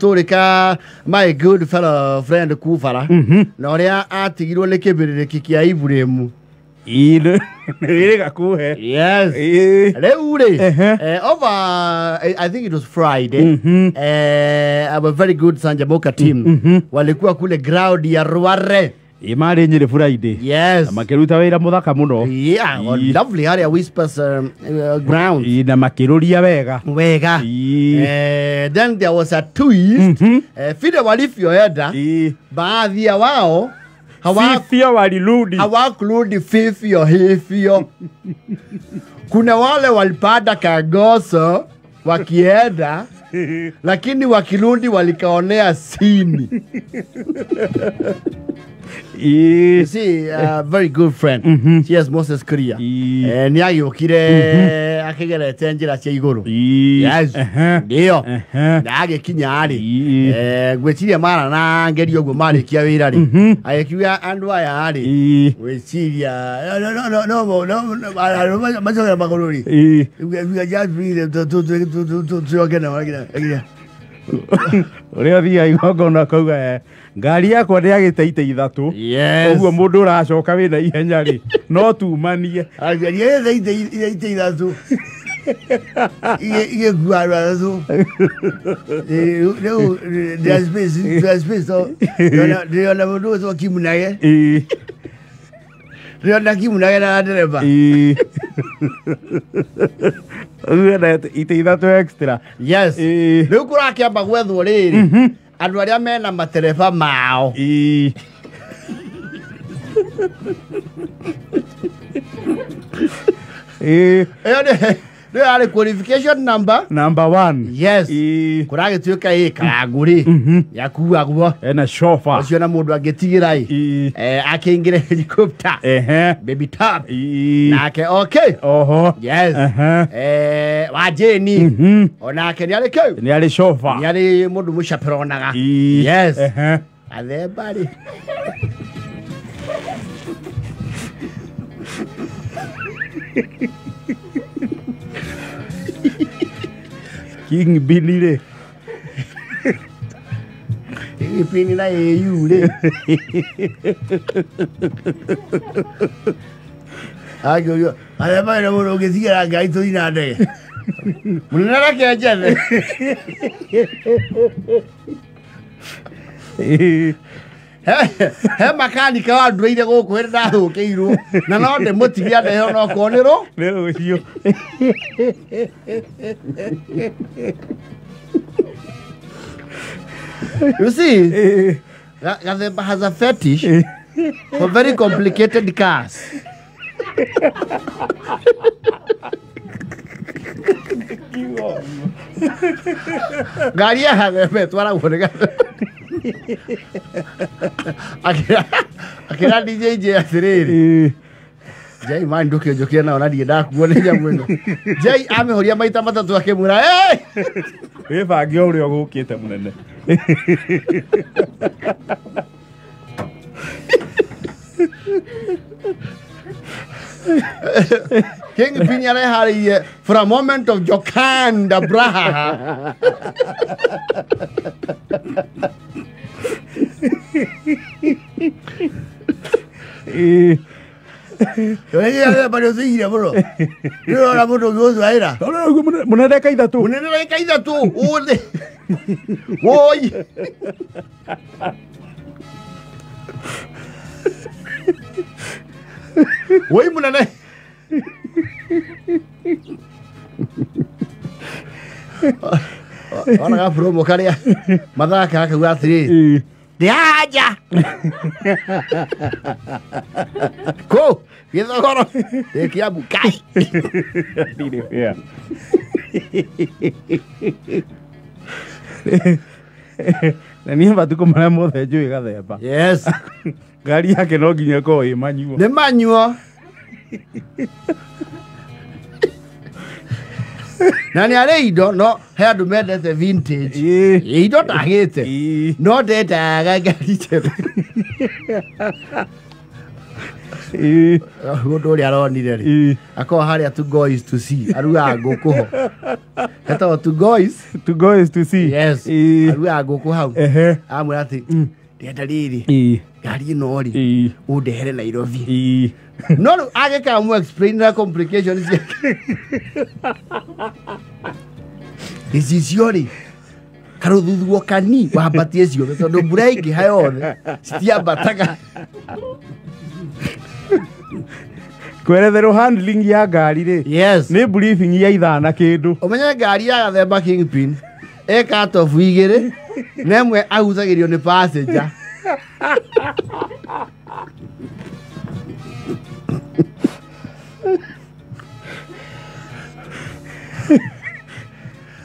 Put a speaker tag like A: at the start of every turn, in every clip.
A: Tũrĩka my good fellow friend Kubara na ũrĩa atigirwo nĩ kĩbĩrĩrĩki kĩa Ibrahim.
B: Ĩĩ nĩ gakuhe.
A: Yes.
B: Ĩĩ.
A: Rĩu rĩ,
B: Ehe.
A: over I think it was Friday, our very good Sanjamoka team walikuwa kule ground ya Rware.
B: Ĩĩ marĩ Nyĩrĩ Friday.
A: Yes.
B: Na makĩruta wĩra mũthaka mũno.
A: Yeah, well,
B: Ĩĩ.
A: lovely harĩa Whispers ground.
B: Ĩĩ na makĩrũria wega.
A: Wega.
B: Ĩĩ.
A: Then there was a twist. Vile walivyoenda
B: Ĩĩ.
A: baadhi ya wao
B: Sifia walirudi.
A: Hawakurudi vivyo hivyo. Kuna wale walipanda Kagoso wakienda, lakini wakirudi walikaonea sini.
B: Ĩĩ.
A: You see, a very good friend. She Moses Kuria.
B: Ĩĩ.
A: Nĩ agĩũkire akĩgerete njĩra cia igũrũ.
B: Ĩĩ.
A: Yes.
B: Ehe.
A: Ndio.
B: Ehe.
A: Na agĩkinya rĩ,
B: Ĩĩ.
A: Ngwĩciria mara na ngerio ũguo marĩkia wĩra rĩ, agĩkiuga andũ aya rĩ,
B: Ĩĩ.
A: gwĩciria no no no no no no macokera magũrũ rĩ.
B: Ĩĩ.
A: We just breathe to to na.
B: Ũrĩa ũthiaga igongona ũkauga ngari yakwa ndĩagĩte ite ithatũ.
A: Yes.
B: Ũguo mũndũ ũracoka wĩna ihenya rĩ, no tumanie.
A: Ngari ĩgĩte ite ithatũ. Igĩkua andũ atatũ. Rĩu there space to ndĩrona mũndũ ũgwĩtwo Kimunage.
B: Ĩĩ.
A: Ndĩrona Kimunage na ndereba.
B: Ĩĩ. Ũguo ite ithatũ extra.
A: Yes.
B: Ĩĩ.
A: Rĩu kũrakĩamba gwethwo rĩrĩ, andũ arĩa mena matereba mao.
B: Ĩĩ. Ĩĩ.
A: Ĩyo nĩ nĩyo yarĩ qualification number
B: Number 1.
A: Yes.
B: Ĩĩ.
A: Kũragĩtuĩka ĩ Karangũ rĩ, nĩakuagwo
B: Ena chauffeur.
A: ũcio na mũndũ angĩtigĩra ĩ,
B: Ĩĩ.
A: Akĩingĩre helicopter.
B: Ehe.
A: Baby top.
B: Ĩĩ.
A: Nake okay.
B: Oho.
A: Yes.
B: Ehe.
A: Wa Jane onake nĩ arĩ kĩu.
B: Nĩ arĩ chauffeur.
A: Nĩ arĩ mũndũ mũchaperonaga.
B: Ĩĩ.
A: Yes.
B: Ehe.
A: Athemba rĩ.
B: King Billy rĩ.
A: Ipini na AU rĩ. Agĩũrio athemba nĩ mũndũ ũngĩtigĩra ngari tũthiĩ na ndege. Mũnene reke njethe.
B: Ĩĩ.
A: He makanika wandũire gũkũ hĩndĩ ndathũkĩirwo na no ndĩmũtigie ndehe onokorwo nĩ rũ.
B: Nĩ rũciũ.
A: You see,
B: Ĩĩ.
A: Gathemba has a fetish for very complicated cars. Ngari ya Gathemba ĩtwaragwo nĩ Gathemba. Akĩra DJ J atĩrĩrĩ,
B: Ĩĩ.
A: Jay man ndũkĩnjũkĩre nao na ndirĩ ndakuo nĩ nyamũ ĩno. Jay amĩhoria maita matatũ akĩmwĩra, "Hey!"
B: Wĩbange o ũrĩa ũgũkĩte mũnene.
A: King Pini areharĩirie for a moment of jocund braha.
B: Ĩĩ.
A: Ũrĩa nĩ ũthĩire mũno. Nĩũrona mũndũ ũngĩgũtwarĩra.
B: Ũguo mũnene ndagĩka ithatũ.
A: Mũnene ndagĩka ithatũ. Ũthĩ. Woi. Woi mũnene. Ona ga promo karĩa mathaka akauga atĩrĩrĩ,
B: Ĩĩ.
A: Ndĩanja. Kũ Gĩthogoro ndĩ Kiambu kai.
B: Ndirĩ fair. Na niĩ matukũ marĩa mothe njũĩ Gathemba.
A: Yes.
B: Ngari yake no nginya ĩkorwo ĩ manyuo.
A: Nĩ manyuo. Na nĩ arĩ indo no he andũ mendete vintage.
B: Ĩĩ.
A: Ĩ, indo ndagĩte.
B: Ĩĩ.
A: No ndendaga ngari njerũ. Mũndũ ũrĩa aronire rĩ akorwo harĩa to go is to see arugaga ngũkũ ho etagwo to go is
B: to go is to see.
A: Yes, arugaga ngũkũ hau. Amwĩra atĩ ndĩrenda rĩrĩ ngari ĩno rĩ ũndehere Nairobi. No rĩu agĩkaga mũ explain na complications ciake gĩcicio rĩ karũthuthuo kani wambatie ciothe tondũ mbura ĩngĩha yothe citiambataga.
B: Kweretherwo handling ya ngari rĩ.
A: Yes.
B: Nĩ briefing ya ithaa na kĩndũ.
A: Ũmenye ngari ya gathemba Kingpin ĩ cut off igĩrĩ na ĩmwe agucagĩrio nĩ passenger.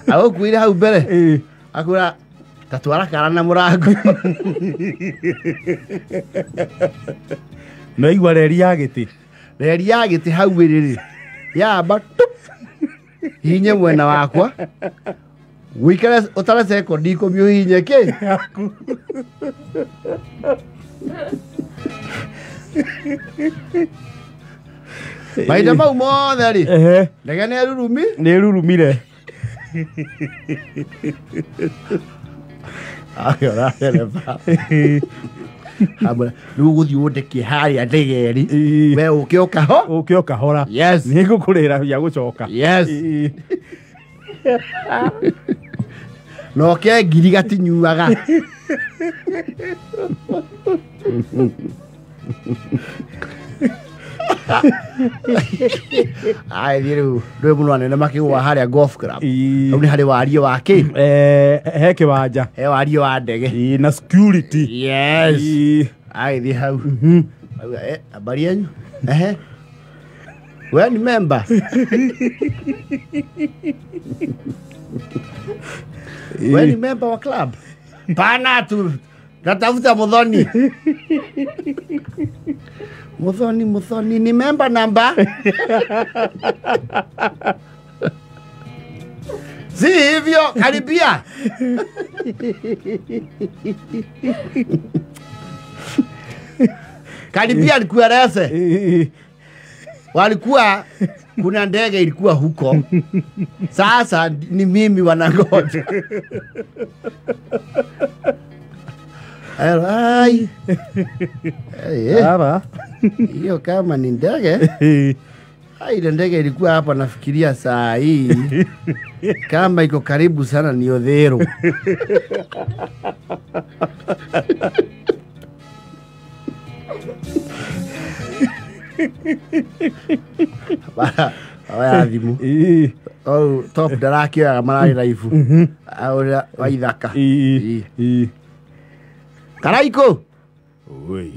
A: Agũkuire hau mbere akwĩra tatwara kara na mũrango.
B: No igua reri ya gĩtĩ.
A: Reri ya gĩtĩ hau ĩrĩ rĩ yamba tup hinye mwena wakwa wikare ũtare sekondi ikũmi ũhinye kĩ mahinda mau mothe rĩ ndege nĩ ĩrurumi
B: nĩ ĩrurumire.
A: Akĩora ndereba rĩu ũgũthiĩ ũndekie harĩa ndege ĩrĩ we ũke ũkaho
B: ũke ũkahora.
A: Yes.
B: Nĩ ngũkũrĩra ya gũcoka.
A: Yes. Na ũke ngiri gatinyuaga. Ai thiĩ rĩu ndũĩ mũno anene makĩgũa harĩa golf club. Hau nĩ harĩ wariĩ wa kĩ?
B: He kĩwanja.
A: He wariĩ wa ndege.
B: Na security.
A: Yes. Agĩthiĩ hau. Auga, habari yenyu? Ehe. We ni member? We ni member wa club? Pana tu. Natafuta Muthoni. Muthoni, Muthoni, ni member number? Si hivyo, karibia. Karibia nikueleze. Walikuwa kuna ndege ilikuwa huko. Sasa ni mimi wanangoja. Ai.
B: Baba.
A: Hiyo kama ni ndege. Ai, ile ndege ilikuwa hapa nafikiria saa hii. Kama iko karibu sana ni Odhero. Bara, oya thimu. Oh, top ndarakĩoyaga mararĩ raibu. Ũrĩa wa ithaka. Karaiko.
B: Oi.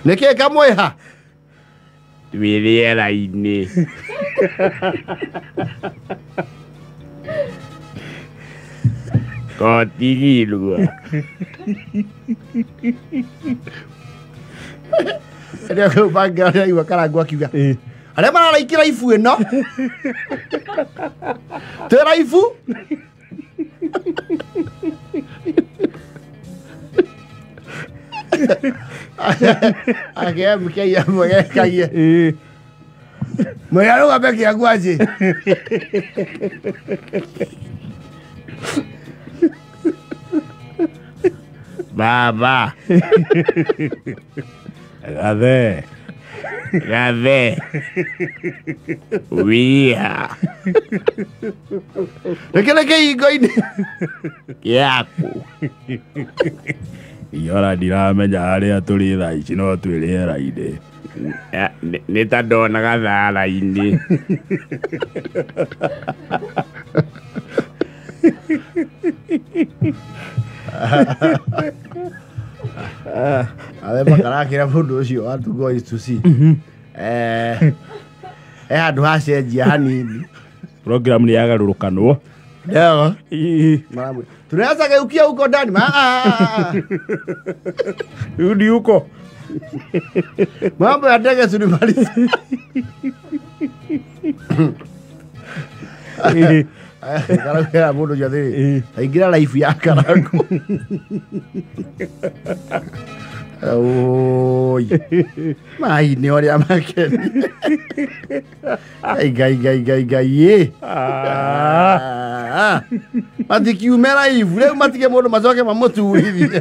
A: Nĩkĩ kamwĩha?
B: Twĩ rĩera-inĩ. Kotigirwo.
A: Rĩrĩa kũu bangĩ aigua Karangũ akiuga arĩa mararaikĩra ibu ĩno twĩ raibu. Akĩamũkĩia mwegekagie mwĩarũgame kĩangwaci.
B: Baba. Gathe. Gathe. Wia.
A: Reke reke ingo-inĩ.
B: Yaku. Iora ndiramenya harĩa tũrĩ thaa ici no twĩ rĩera-inĩ. Nĩ ta ndonaga thara-inĩ.
A: Athemba karakĩra mũndũ ũcio wa to go is to see. Handũ hacenjia hanini.
B: Program nĩ yagarũrũkanwo.
A: Ndio. Tunaweza geukia huko ndani.
B: Rudi huko.
A: Mambo ya ndege tulimaliza. Karangũ mũndũ ũcio atĩrĩ, aingĩra life ya Karangũ. Oi. Mai nĩ ũrĩa makeni. Ngai ngai ngai ngai ngai ĩ. Matikiume live rĩu matige mũndũ macoke mamũturithie.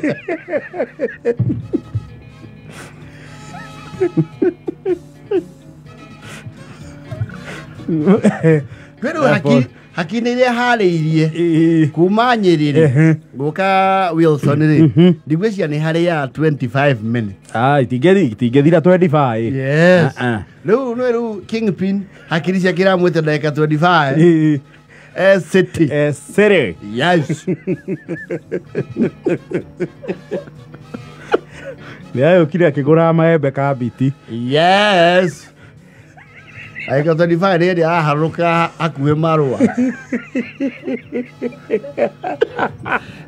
A: Kwĩrĩ hakiri iria harĩirie kuma Nyĩrĩ rĩ gũka Wilson rĩ ndigwĩciria nĩ harĩ ya 25 minutes.
B: Itingĩthira 25.
A: Yes. Rĩu nĩ rĩu Kingpin hakiri ciake iramwĩte ndagĩka 25. City.
B: City.
A: Yes.
B: Nĩ ayũkire akĩgũra maembe kambiti.
A: Yes. Ndagĩka 25 rĩrĩ araharũrũka hakuhĩ marũa.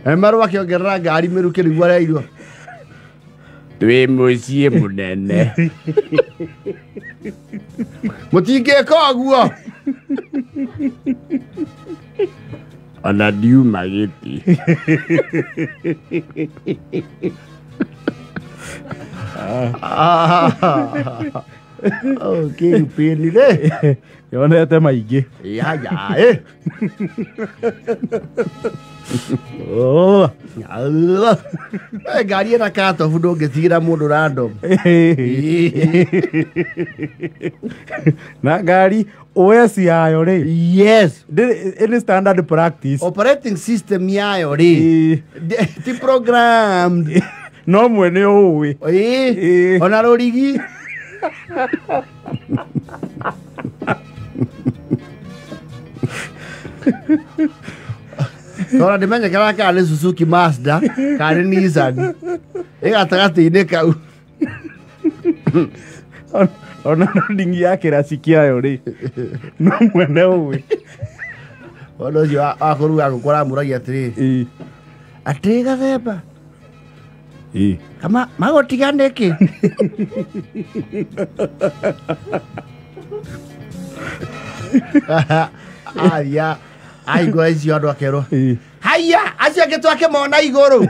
A: Marũa akĩongerera ngari mĩrukĩ nĩguo areirwo.
B: Twĩ mũciĩ mũnene.
A: Mũtingĩka ũguo.
B: Ona ndiuma gĩtĩ.
A: Oh, Kingpin rĩ.
B: Yonete maingĩ.
A: Ya ya ĩ.
B: Oh.
A: Ngari ĩna katobu ndũngĩtigĩra mũndũ random.
B: Na ngari OS yayo rĩ.
A: Yes.
B: Ĩnĩ standard practice.
A: Operating system yayo rĩ. Ti programmed.
B: No mwene ũĩ.
A: Ĩ. Ona rũrigi. Tora ndimenyekera kana nĩ Suzuki Mazda kana nĩ Nissan. Ĩ gatagatĩ-inĩ kau.
B: Ona ndingi ya kĩraci kĩayo rĩ. No mwene ũĩ.
A: Ũndũ ũcio wa kũruga ngũkũ aramũragia atĩrĩrĩ. Atĩ gathemba. Kama magũtiga nĩkĩ? Aria aigua icio andũ akerwo. Haiya acio angĩ twakĩmona igũrũ.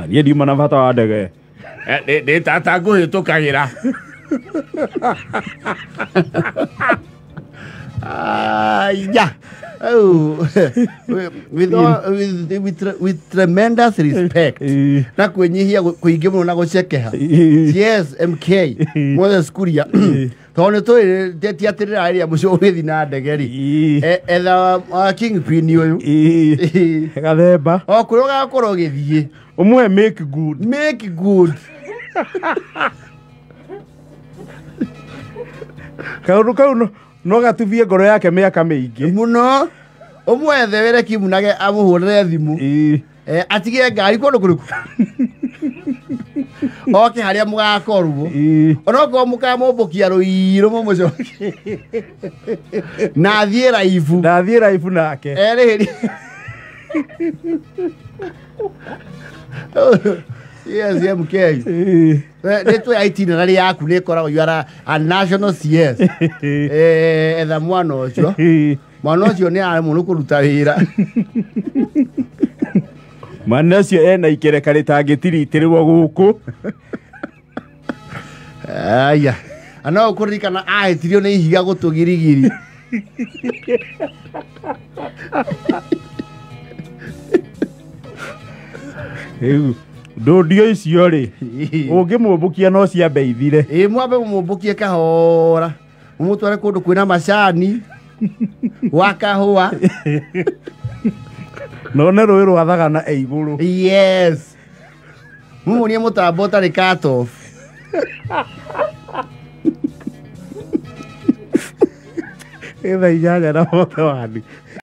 B: Niĩ ndiuma na bata wa ndege. Nĩ tata ngũhĩtũkagĩra.
A: Aya. Oh, with tremendous respect. Na kwĩnyihia kũingĩ mũno na gũcekeha. Yes, MK. Moses Kuria. Tondũ nĩ tũĩ ti atĩ rĩrarĩria mũciĩ ũgĩthiĩ na ndege rĩ. Etha Kingpin ũyũ.
B: Gathemba.
A: O kũrĩa ũgakorwo ũgĩthiĩ.
B: Ũmũhe make good.
A: Make good.
B: Kaũndũ kau no gatubie ngoro yake mĩaka mĩingĩ.
A: Mũno. Ũmwethe wĩre Kimunage amũhũrĩre thimũ. Atige ngari kũndũ kũrĩkũ. Oke harĩa mũgakorwo. Onokorwo mũkamũmbũkia rũirũ mũmũcokie. Na athiĩ raibu.
B: Na athiĩ raibu nake.
A: Erĩhĩrie. Yes, MK. Nĩ tũĩ itinerary yaku nĩ ĩkoragwo you are a national CS. Etha mwana ũcio. Mwana ũcio nĩ aremwo nĩ kũruta wĩra.
B: Mwana ũcio ena ikereka rĩtangĩtiritĩrwo gũkũ.
A: Aya. No ũkũririkana ahĩtirio nĩ ihiga gũtũ girigiri.
B: Rĩu ndũndio icio rĩ ũngĩmũmbũkia no ciambe ithire.
A: Ĩ mwambe mũmũmbũkie kahora. Mũmũtware kũndũ kwĩna macani wa kahũa.
B: None rũĩ rwa Thagana e igũrũ.
A: Yes. Mũmuonie mũtambo ũtarĩ cut off.
B: Thaa 8:41.